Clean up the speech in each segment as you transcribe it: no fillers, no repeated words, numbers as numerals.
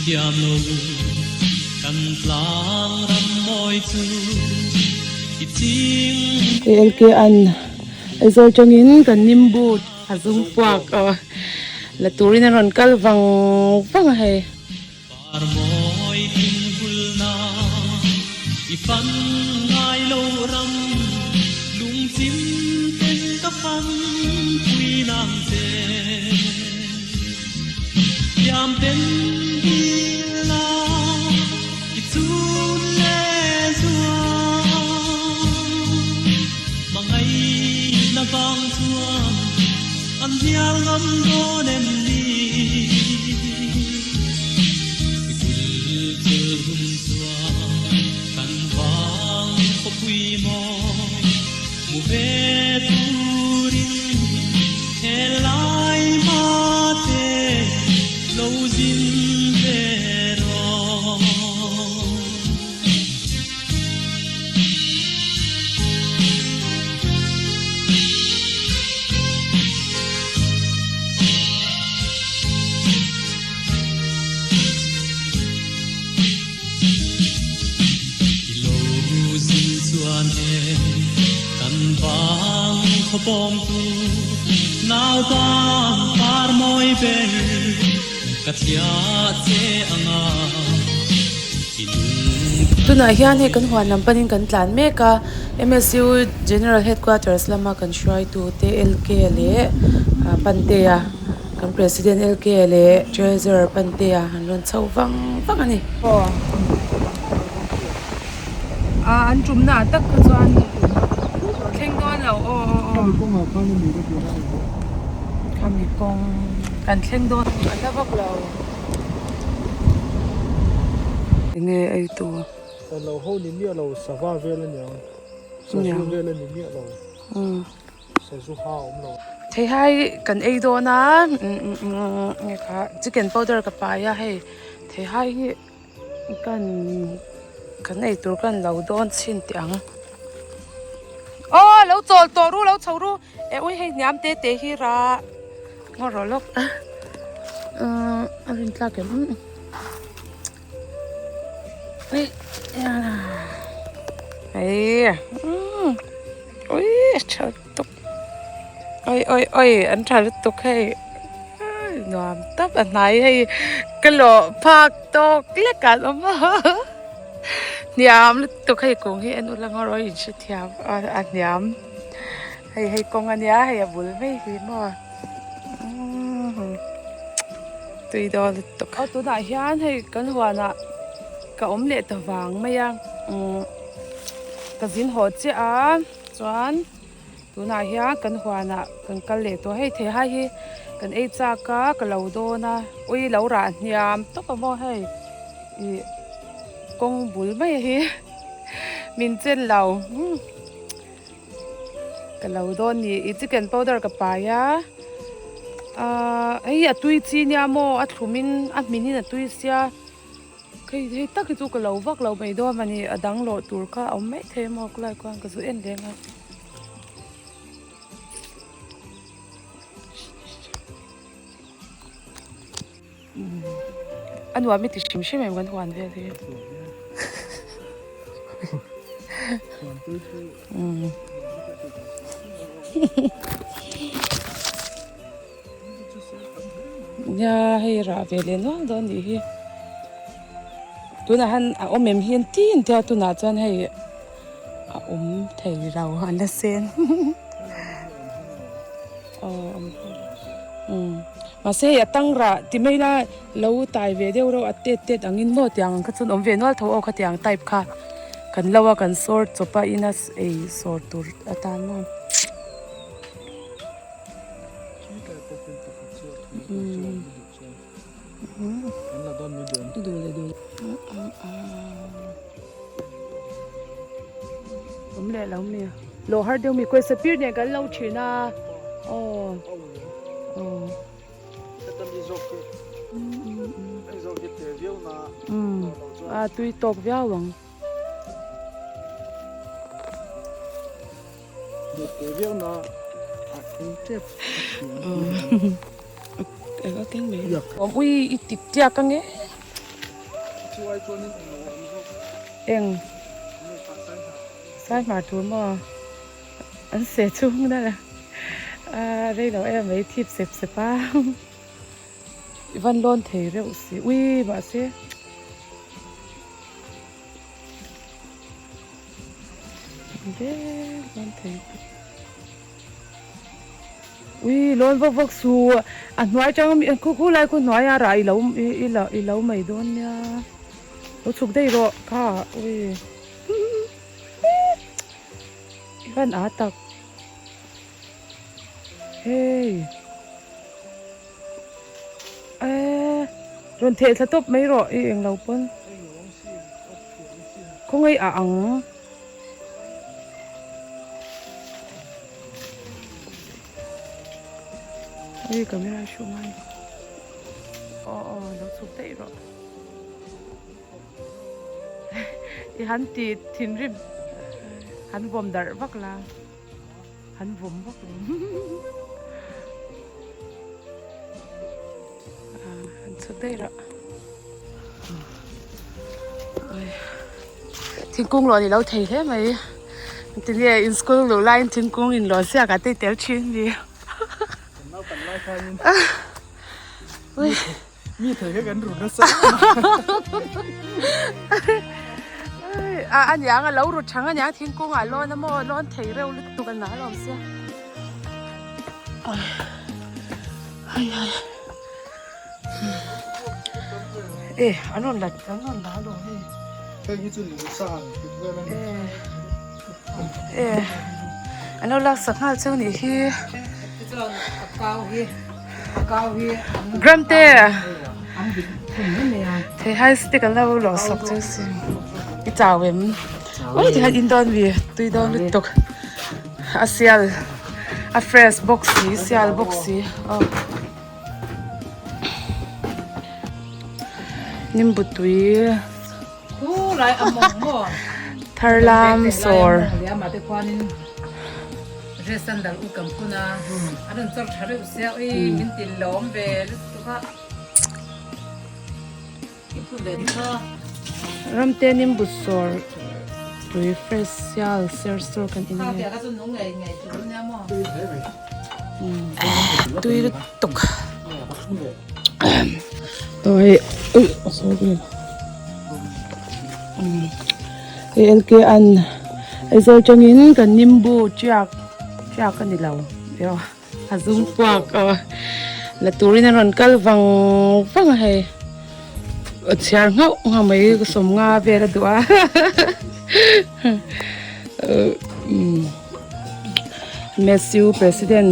thiam lo kan tlang ram mawi chu i ching. ALK an Aizawl tangin kan nimbu a zum puak a la turin a rawn kal vang vang a hei. Par mawi thing vulna i fan ngai lo ram lungchim ten ka fan pui nang che Thiam ten dil la i chun le zuam Hmangaihna vang chuan an hnial ngam dawn em ni? I kul chul hun chuan kan vang khawpui maw hmu ve turin helai hmate lo zin ve rawh. I lo zin chuan e kan vang khawpawm tu naupan par mawi ber ka thliah che anga. Tunah hian hei kan huan lam panin kan tlan mek a, MSU General Headquarters lama kan hruaitu te LK leh Pantea kan President LK leh Treasurer Pantea an rawn chho vang vang a ni. An tumna ah tak kha chuan thleng dawn lo aw aw khami kawng kan thleng dawn a la vak lo. Enge ei tur? Lo ho ni miah lo sava vel a niang sazu vel a ni miah lo sazu ha a awm lo. Theihai kan ei dawn a nge kha chicken powder ka pai a hei theihai hi kan kan ei tur kan lo dawn chhin teh ang aw lo chawl tawh ru lo chho ru. E ui hei hniam te te hi ra ngaw rawh lawk ahh a rin tlak em ui hei umm ui a tha lutuk oi oi oi an tha lutuk hei nuam tak a hnai hei ka lawh phak tawk lek ah an awm a hniam lutuk hei kung hi en ula ngaw rawh in hrethiam a hniam. Hei hei kawng a nia hei a bul mai hi maw umm tui dawn lutuk. Aw tunah hian hei kan huanah ka awm leh ta vang mai a umm ka zin haw chiah a chuan tunah hian kan huanah kan kal leh tawh hei theihai hi kan ei chak a ka lo dawn a ui lo rah hniam tawp a maw hei ih kawng bul mai hi min chen lo. Ka lo dawn ni i chicken powder ka pai a ahh hei a tui chi nia maw a thlum in a hmin in a tui sia hei hei tak hi chu ka lo vak lo mai dawn a ni a dang lawh tur kha a awm mai thei a maw khulai khuan ka zu en reng a. A nuam i ti hrim hrim em kan huan vel hi. Nia hei rah ve leh nual dawn nih hi. Tunah hian a awm em hi an ti an tia tunah chuan hei a awm thei lo an la sen. Mahse hei a tang rah ti mai ila lo tai ve deuh reuh a tet tet angin maw tiang ang kha chuan awm ve nual tho aw khatiang type kha kan lo a kan sawr chawp a ina ei sawr tur atan maw. Awm leh lo mi lo har deuh mi kawisa pir nen kan lo thin a aw aw a tui tawk viau ang. Ui i tik tiak ange. Eng sai hmar tur maw an seh chhung na la a rei lo em mai thip sep sep a i van lawn thei reuh si ui mahse lawn thei Ui lawn vak vak su a hnuai tang ami khu khu lai khu hnuai a rah i lo i lo i lo mai dawn nia lo chhuk daih rawh kha ui i van a tak hei eee rawn theh thla tawp mai rawh i englo pawn khawngaih a ang. Hei camera a hruh ngai aw aw lo chhuk daih rawh i han ti thinrim han vawm darh vak la han vawm vak lo han chhuk daih rawh. Thingkung lawh ni lo thei hle mai tinge in school luh laiin thingkung in lawh ziak ah te tel thin ni mi thei kha kan ru nasa a aniang a lo ru thang aniang thingkung ah lawn a maw lawn thei reuh lutuk an alawm sia ai ai. E an rawn la an rawn la alawm hei. Hei hi chu lung sa ang tih vel a ni. E an lo lak sak nghal cheu nih hi. Chuan a kau hi a kau hi Gram te an bit thun mai mai a. Thei hai stick an lo lawh sak cheu si. I chau em? Ui tikhan in dawn vi tui dawn lutuk. A sial a fresh bawk si sial bawk si aw. Nimbu tui tharlam sawr Ramte nimbu sawr tui fresh sial ser sawr kan in a ni. Tui lutuk aw hei ui sorry hei lk an Aizawl atangin kan nimbu tiak tiak a ni lo a zum puak aw la turin a rawn kal vang vang a hei a chhiar nghauh nghauh mai ka sawmnga vel a duh a umm. Msu President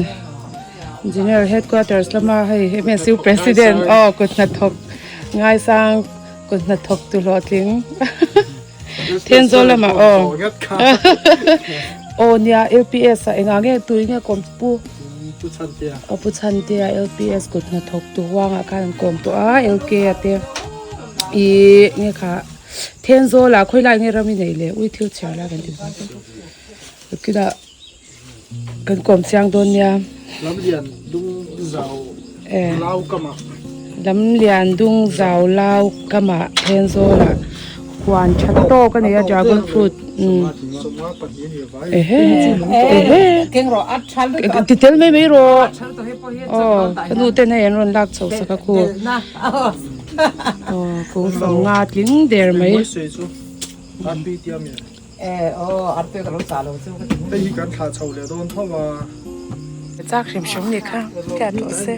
General Headquarters lama hei Msu President aw kut hnathawk ngaisang kut hnathawk tu hlawhtling Thenzawl lamah aw aw nia L_P_S ah engah nge tui nge kawm pu aw pu Chhantea L_P_S kut hnathawk tu huangah khan an kawm tawh a L_K a te ihh nge kha Thenzawl ah khawilai nge ram i neih le ui thil chhiar lai kan ti buai vek. Kinah kan kawm chiang dawn nia. Lamlian dung zau lau kamah. Lamlian dung zau lau kamah Thenzawlah huan tha tawk a nei a dragon fruit. Ehe ehe ti tel mai mai rawh. Aw ka nu ten hei an rawn lak chho sak a khu. Aw kung sawmnga tling der mai. Hei hi kan thlah chho leh dawn tho a. Chak hrim hrim ni kha hriat rawh se.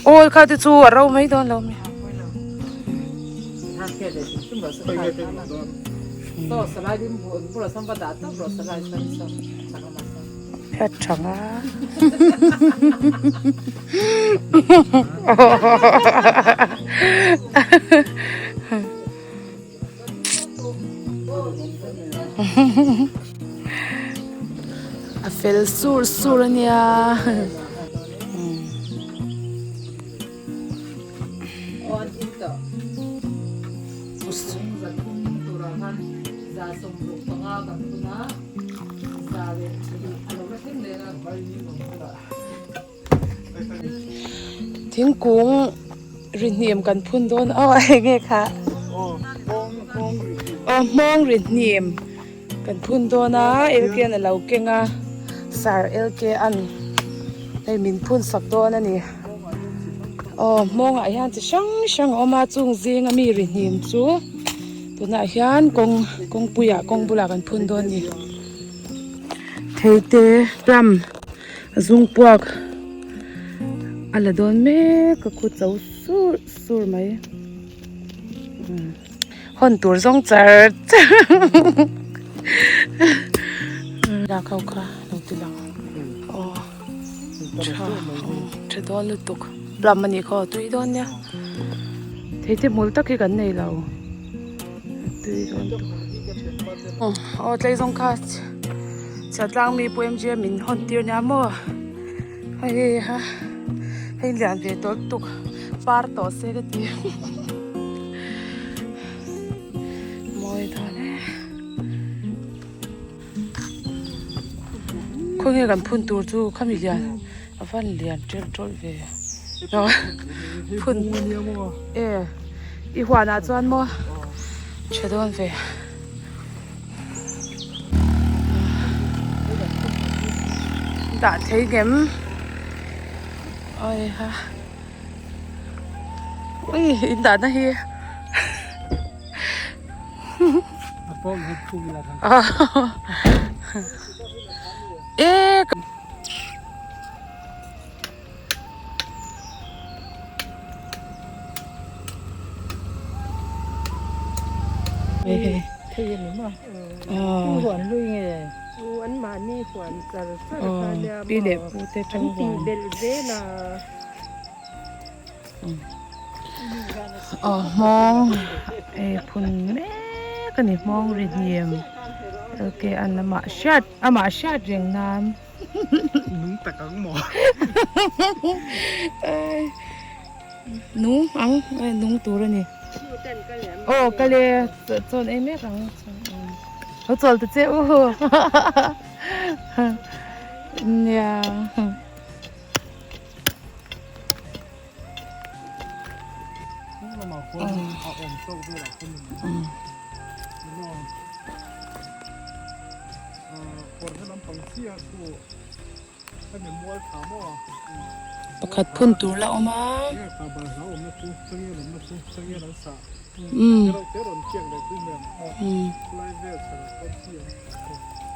Aw kha te chu a ro mai dawn lo mi. Hriat tha nga. A fel sur sur a nia. Thingkung. Rihnim kan phun dawn aw enge kha aw hmawng rihnim kan phun dawn a LK an alo keng a sir LK an hei min phun sak dawn a ni aw hmawng ah hian chi hrang hrang a awm a chung zing ami rihnim chu tunah hian kawng kawngpui ah kawng bulah kan phun dawn a ni theite plum A zung puak a la dawn mek a khu cho sur sur mai hawn tur zawng char char lak ho kha lo ti lang aw tha tha dawn lutuk plum a nih khaw tui dawn nia thei te hmul tak hi kan nei lo tui dawn lutuk aw tlei zawng kha. Chhiatlang mi pu MJ min hawn tir nia maw hei ha hei lian ve tawh lutuk par tawh se ka ti mawi dawn e khawnge kan phun tur chu khami lian a van lian ṭelh ṭawlh ve phun e i huanah chuan maw ṭha dawn ve. Dah thei ngem oi ha ui in dah na hi e Pi leh pu te tang huan aw hmawng ei phun mek a ni hmawng ri hniam ok an amah hriat amah hriat reng nan. Nung tak ang maw? Nung ang, nung tur a ni. Aw kal e, chawn ei mek ang. Lo chawl ta che u. Nia. Pakhat phun tur la awm a.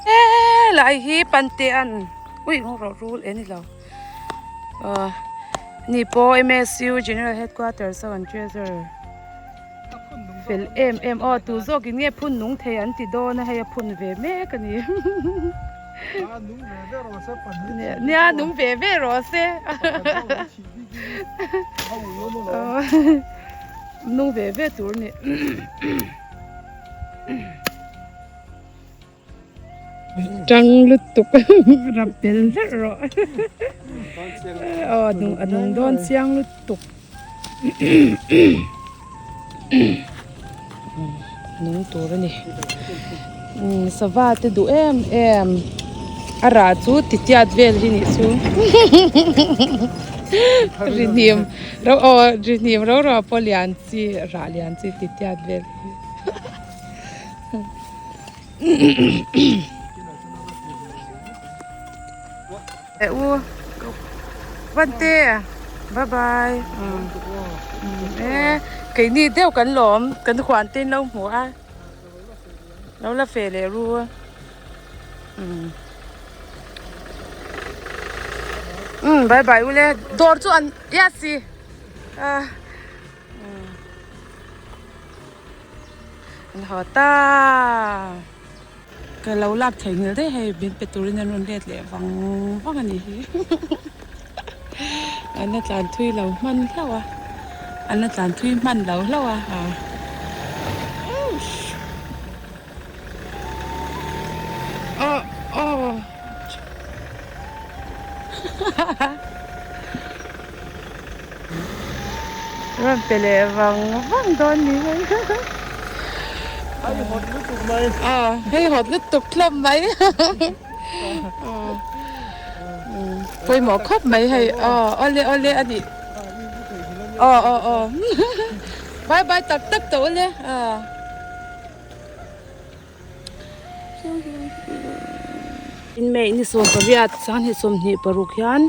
Helai hi Pantean ui rawh rul e ni lo. Ni pawh MSU General Headquarters a an treasurer fel em em aw tu zawk in nge phun nung thei an ti dawn a hei a phun ve mek a ni nia nung ve ve rawh se nung ve ve tur a ni. Tang lutuk rap tel hleuh rawh aw a nung dawn chiang lutuk nung tur a ni sava te duh em em a rah chu titiat vel hi nih chu rihnim ro aw rihnim ro ro pawh lian chi rah lian chi titiat vel hi. U Vante bye bye e keini deuh kan lawm kan huan te in lo hmu a lo la fe leh ru um bye bye ule dawr chu an yes a. An haw ta. Ka lo lak thei nghil daih hei min pe turin an rawn let leh vang vang a nih hi. An la tlan thui lo hman hlauh a. An la tlan thui hman lo hlauh a. Aw aw. Rawn pe leh vang vang dawn ni hei. Hei hawt lutuk mai. Aw hei hawt lutuk hlawm mai. Pawimawh khawp mai hei. Aw awle awle a nih. Aw aw aw bye bye tak tak tawh ule ah. Inneih ni 18 sanghnih 26 hian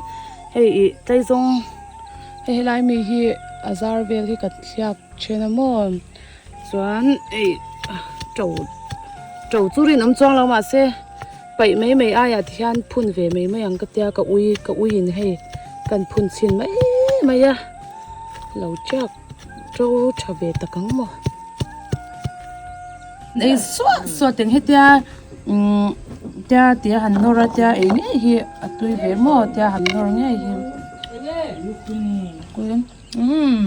hei ih tlaizawng hei helai mi hi a zar vel hi kan thliak then a maw chuan hei to to chu rinawm chuang lo mahse paih mai mai aiah ti hian phun ve mai mai ang ka tia ka ui ka ui in hei kan phun chhin mai mai a lo tiak to tha ve tak ang maw. Ei suah suah teng hetia umm tia tia han nawr a tia ei ngei hi a tui ve maw tia han nawr ngei hi umm.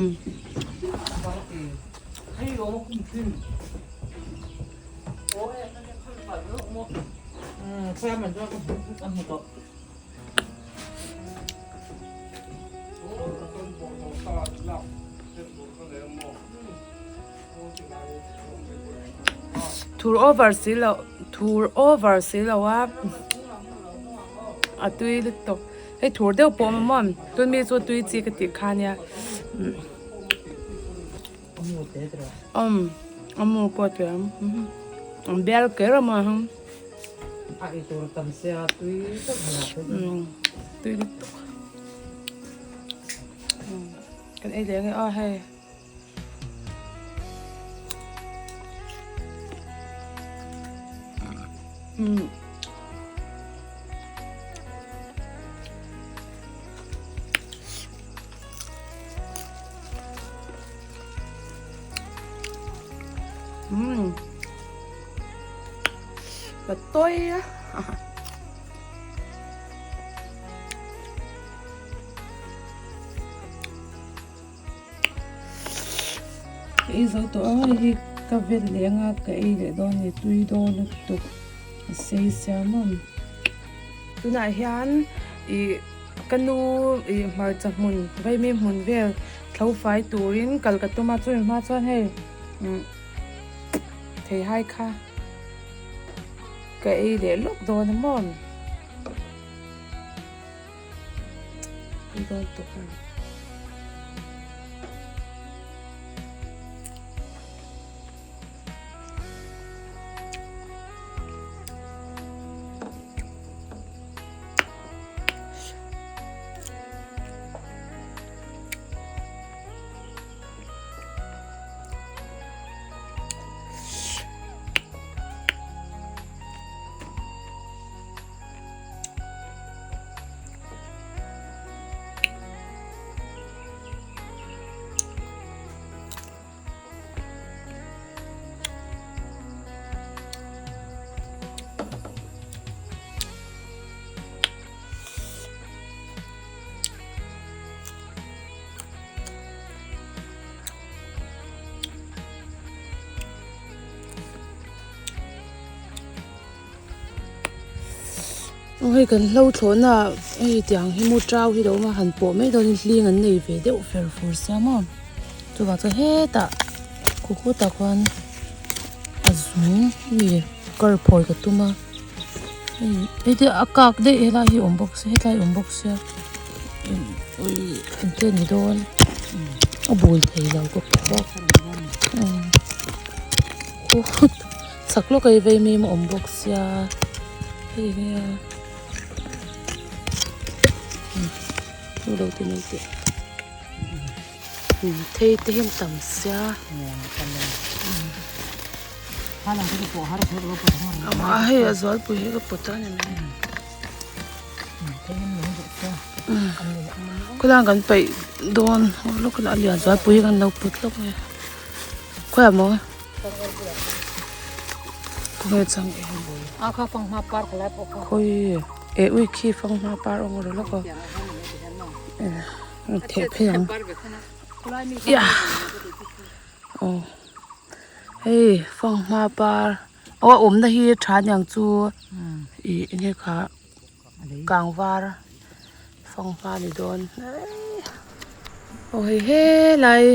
Thur over si loh thur over si lo a a tui lutuk hei thur deuh pawh a awm a maw tun mi chu tui chi ka tih kha nia umm a mu pawh a tui ang an bial kher a maw hang umm tui lutuk kan ei leh ang e aw hei. Umm. Umm. Và tôi á. Ka ei zo tawh a hei hi ka vel leh anga ka ei leh dawn a ni tui dawn lutuk a sei sia maw tunah hian ih ka nu ih hmarcha hmun vaimi hmun vel thlo fai turin kal ka tum a chumi hma chuan hei umm theihai kha ka ei leh lawk dawn a maw. Dawn tawh a ni. Aw hei kan hlo thlawhna ah hei tiang hi mu tau hi lo awm a han pawh mai dawnin hling an nei ve deuh fer fur sia maw chuvang chuan hetah khu khutah khuan a zung mi kar phawi ka tum a hei hei te a kak daih helai hi awm bawk sia hetlai awm bawk sia ui engte ni dawn a bul thei lo ka phawk Chak lawk a i vei mim a awm bawk sia hei nia chu lo ti mai teh thei te hian tam sia amah hei a zualpui hi ka pawt a ni mai khawlai kan peih dawn lawk a lian zualpui hi kan lo pawt lawk a khawiah maw. Khawnge chang e A kha fanghma par khalai pawh kha. Khawi e ui khi fanghma par awm rawh lawk a. E theh phei ang. Ya. Aw. Hei fanghma par aw a awmna hi tha niang chu i enge kha kangvar fanghma ni dawn aw hei helai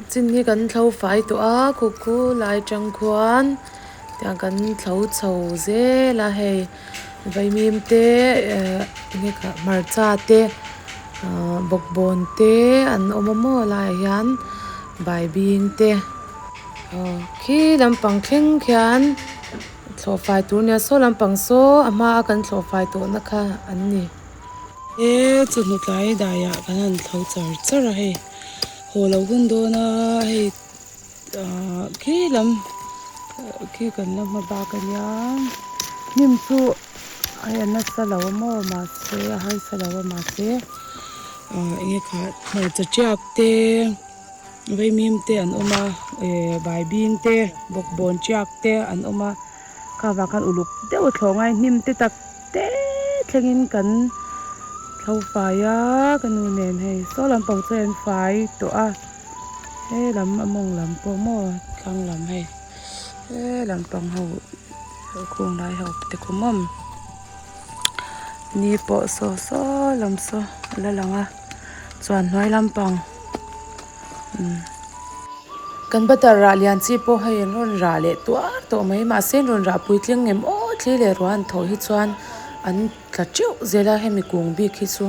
chin hi kan thlo fai tawh a khu khu lai tang khuan tiang kan thlo chho zel a hei vaimim te eh enge kha hmarcha te. Ahh bawkbawn te an awm a maw laiah hian baibing te aw khi lampang thleng khian thlawh fai tur a nia saw lampang saw a hma a kan thlawh fai tawh na kha an ni. He chawhnu tlai daiah kan han thlo char char a hei haw lo hun dawn a hei ahh khi lam khi kan la hma bak a nia hnim chu hei a nasa lo a maw mahse a harsa lo a mahse ahh eng nge khah hmarcha tiak te vaimim te an awm a eh baibing te bawkbawn tiak te an awm a kha vang khan uluk deuh a thlawh ngai hnim te tak te thlengin kan thlo fai a ka nu nen hei saw lampang chu a en fai tawh a he lam a mawng lam pawh maw thlang lam hei he lampang ho khung lai ho te khu mawm ni pawh saw saw lam saw a la lang a chuan hnuai lampang umm kan butter rah lian chi pawh hei an rawn rah leh tuar tawh mai mahse an rawn rah puitling ngem aw thli leh ruah an thawh hi chuan an tla teuh zel a hemi kung bik hi chu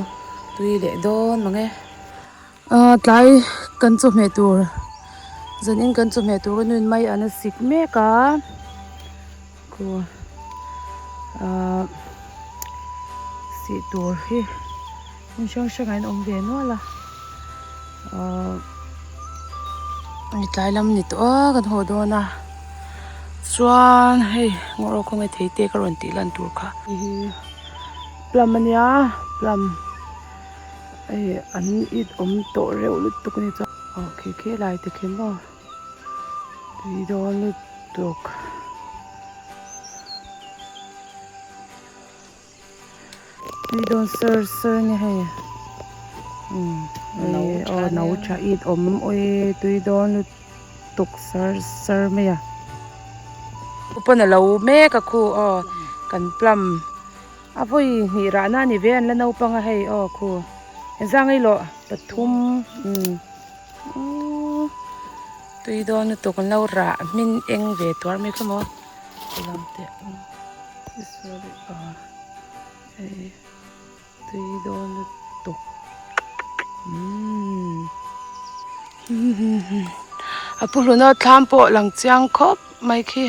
tui leh dawn mang e. Ahh tlai kan chawhmeh tur zanin kan chawhmeh tur ka nuin mai an a sik mek a khu ahh sih tur hi hmun hrang hrang ah hian awm ve nual a ahh hei tlai lam ni tawh a kan haw dawn a chuan hei ngaw rawh khawnge thei te ka rawn tih lan tur kha plum a nia plum. Hei an it awm tawh reuh lutuk a ni chuan aw khi khi lai te khi maw tui dawn lutuk tui dawn sar sar a ni hei umm aw no tha it awm awi tui dawn lutuk sar sar mai a pawn a lo mek a khu aw kan plum. A vawi hnih rahna a ni ve an la naupang a hei aw khu engzang ei lawh pathum umm umm tui dawn lutuk an lo rah hmin eng ve tuar mai kha maw lam teh sorry aw hei tui dawn lutuk umm a pu hluna thlam pawh lang chiang khawp mai khi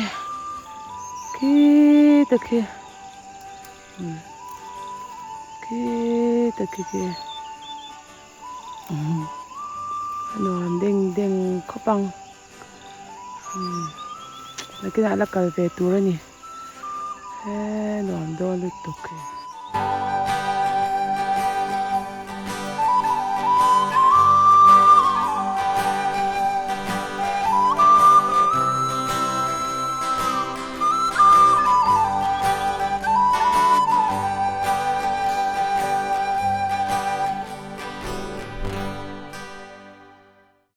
khi te khi. Khi ta khi khi a nuam deng deng khawp ang nakinah la kal ve tur a ni he nuam dawn lutuk hi.